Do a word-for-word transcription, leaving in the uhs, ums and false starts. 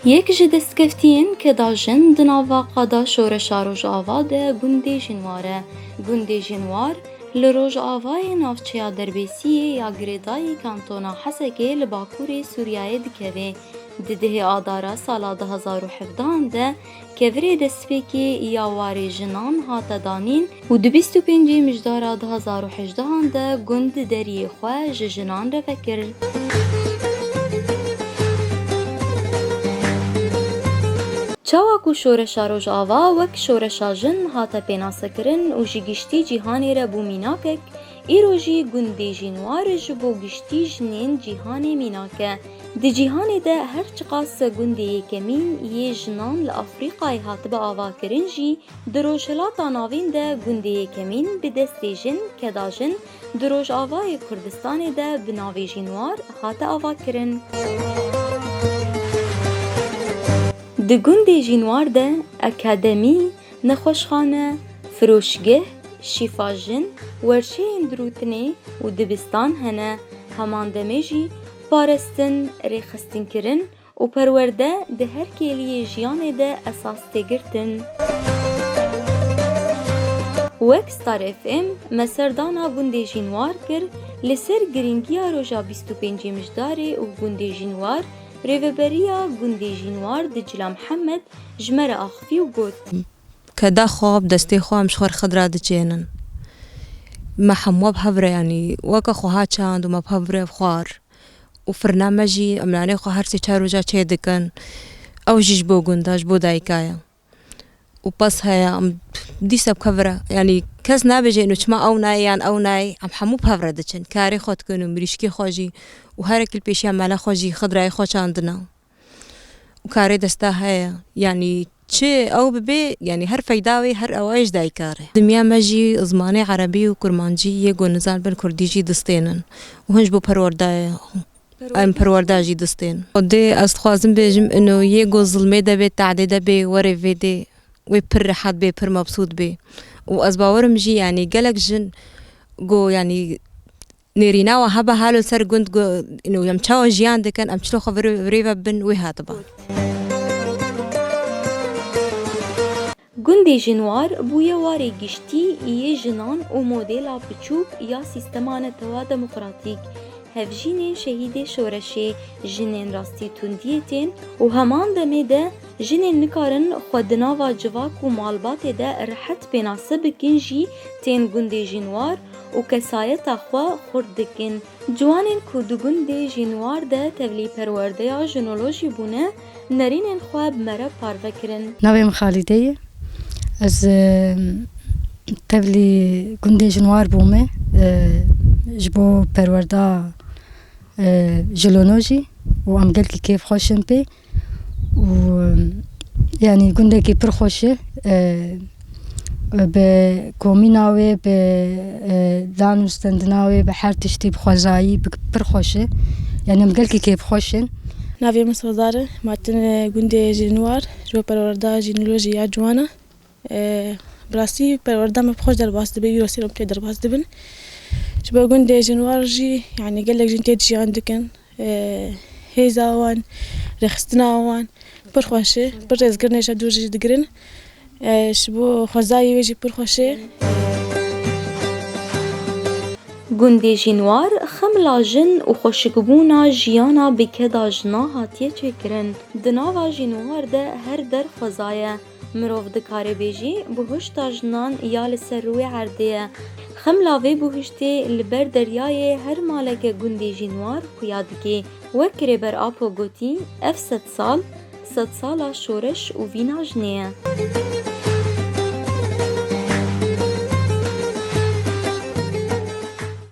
Yek ji destkeftiyên keda jin di nava qada şoreşa Rojava de gundê Jinwar e. Gundê Jinwar li rojavayê navçeya Derbêsiyê ya girêdayî kantona Hesekê li bakurê Sûriyeyê dikeve. Di dehê Adara sala du hezar û hevdehan de kevirê destpêkê ya warê jinan hate danîn û di bîst û pêncê Mijdara du hezar û hejdehan de gund deriyê xwe ji jinan re vekir. Çawa ku şoreşa Rojava wek şoreşa jin hate pênasekirin û ji giştî cîhanê re bû mînakek, îro jî gundê Jinwar ji bo giştî jinên cîhanê mînak e. Di cîhanê de her çiqas gundê yekemîn yê jinan li Afrîkayê hatibe avakirin jî, di Rojhilata Navîn de gundê yekemîn bi destê jin, keda jin, di Rojavayê Kurdistanê de bi navê Jinwar hate avakirin. Di gundê Jinwar de akademî, nexweşxane, firoşgeh, şîfa jin, werşeyên dirûtinê û dibistan hene. Heman demê jî parestin, rêxistinkirin û perwerde di her kêliyê jiyanê de esas tê girtin. Wek Star F M me serdana gundê Jinwar kir, li ser girîngiya roja bîst û pêncê Mijdarê û gundê Jinwar, rêveberiya gundê Jinwar Dicla Mihemed ji me re axivî û got. Keda xwe bi destê xwe em ji xwe re xidra diçênin. Me hemû bi hev re, yanî weke xweha çand û me bi hev re xwar. Û firna me jî em nanê xwe her sê çar roja çê dikin. Ew jî ji bo gunda, ji bo dayika ye. Û pez heye, em dîsa bi hev re, yanî kes nabêje, ino çima ew nayê yan ew nayê, em hemû bi hev re diçin. Karê xwe dikin û mirîşkê xwe jî û herek li pêşiya mala xwe jî xidrayê xwe çandine. Û karê desta heye. Yanî çi ew bibe, yanî her feyda wê, her ew ji dayika re. Dinya me jî zimanê erebî û kurmancî yê ku nizan bin kurdî jî distênin. Û hin ji bo perwerdayê, em perwerda jî distên. Odê ez dixwazim bêjim, ino yê ku zilmê de bê, tehdê de bê, were vê dê, wê pir rehet bê, pir mebsût bê. Û ez bawerim jî, yanî gelek jin ku, yanî nêrîna we hebe halo ser gund, gu-, ino, em çawa jiyan dikin, em çilo xwe virê, virê ve bin, wê hatiba. Gundê Jinwar bûye warê giştî yê jinan û modela piçûk ya sîstema netewa demokratîk, hevjînên şehîdê şoreşê, jinên rastî tundiyê tên û heman demê de jinên nikarin xwe di nava civak û malbatê de rehet pênase bikin jî tên gundê Jinwar û kesayeta xwe xurt dikin. Ciwanên ku di gundê Jinwar de tevlî perwerdeya jinolojî bûne, nerînên xwe bi me re parve kirin. Navê min Xalîde ye. Ez, e, tevlî gundê Jinwar bûme, e, ji bo perwerda, e, jinolojî û em gelkî kêfxweş in pê. Û, yanî gundekî pir xweş e, e, bi komîna wê, bi, e, dan û stendina wê, bi her tiştî, bi xwezayî, bi pir xweş e. Yanî em gelkî kêfxweş in. Navê min Sozar e, me hatine gundê Jinwar, ji bo perwerda jînolojî ya ciwana. E, bi rastî perwerda me bi xweş derbas dibe, îro sê roj em tê derbas dibin. Ji bo gundê Jinwar jî, yanî gelek jin tê de jiyan dikin. E, hêza wan, rêxistina wan pir xweş e, pir rêzgirnê ji dûr jî digirin. E, ji bo xwezayê wê jî pir xweş e. Gundê Jinwar, xemla jin û xweşikbûna jiyana bi keda jina hatiye çêkirin. Di nava Jinwar de her der xweza ye. Mirov dikare bêjî, buhişta jinan ya li ser rûyê erdê ye. Xemla vê buhiştê li ber deryayê her maleke gundê Jinwar xuya dike. Wek Rêber Apo gotî, ev sedsal, sedsala şoreş û vîna jinê ye.